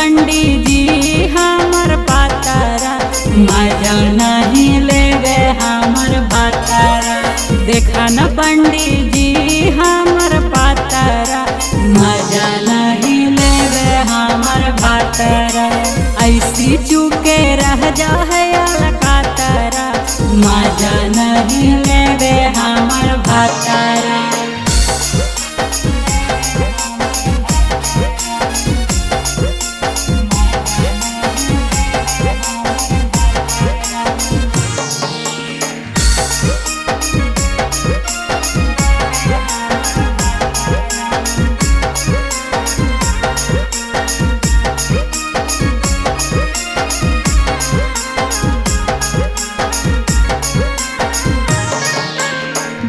पंडित जी हमर पातारा, मजा नहीं लेवे हमर भातारा। देखा न पंडित जी हमर पातारा, मजा नहीं लेवे हमर भातारा। ऐसी चूके रह जा है अलकातारा, मजा नहीं लेवे हमर भातारा।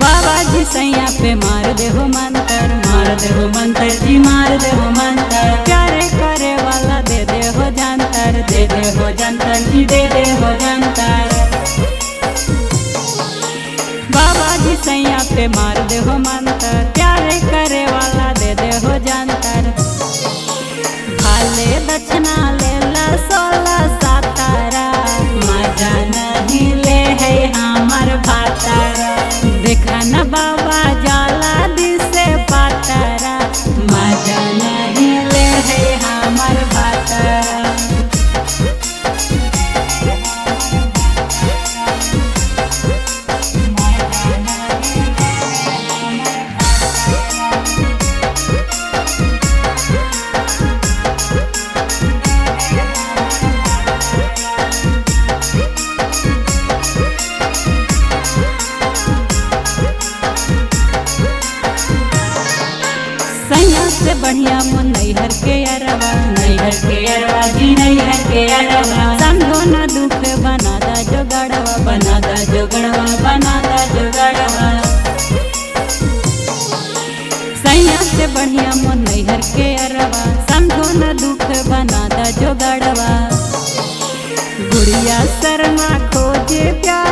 बाबा जी सैया पे मार देहो मंतर, मार देहो मंतर जी मार देहो मंतर। प्यारे करे वाला दे देहो जंतर, दे देहो जंतर जी दे देहो जंतर। बाबा जी सैया पे मार देहो मंतर, प्यारे करे वाला दे देहो जंतर। भाले दक्षिणा लेला 16 सातारा, मजा नहीं ले है हमर भातारा। देखा न बाबा जाला दिसे पातारा, मजा नहीं ले है हमर भातारा। सैया से बढ़िया मन नैहर के अरवा, नैहर के अरवा जी नैहर के अरवा। समझो न दुख बना दा जोगड़वा, बना दा जोगड़वा, बना दा जोगड़वा। सैया से बढ़िया मन नैहर के अरवा, समझो न दुख बना दा जोगड़वा। गुड़िया शर्मा खोजे प्यार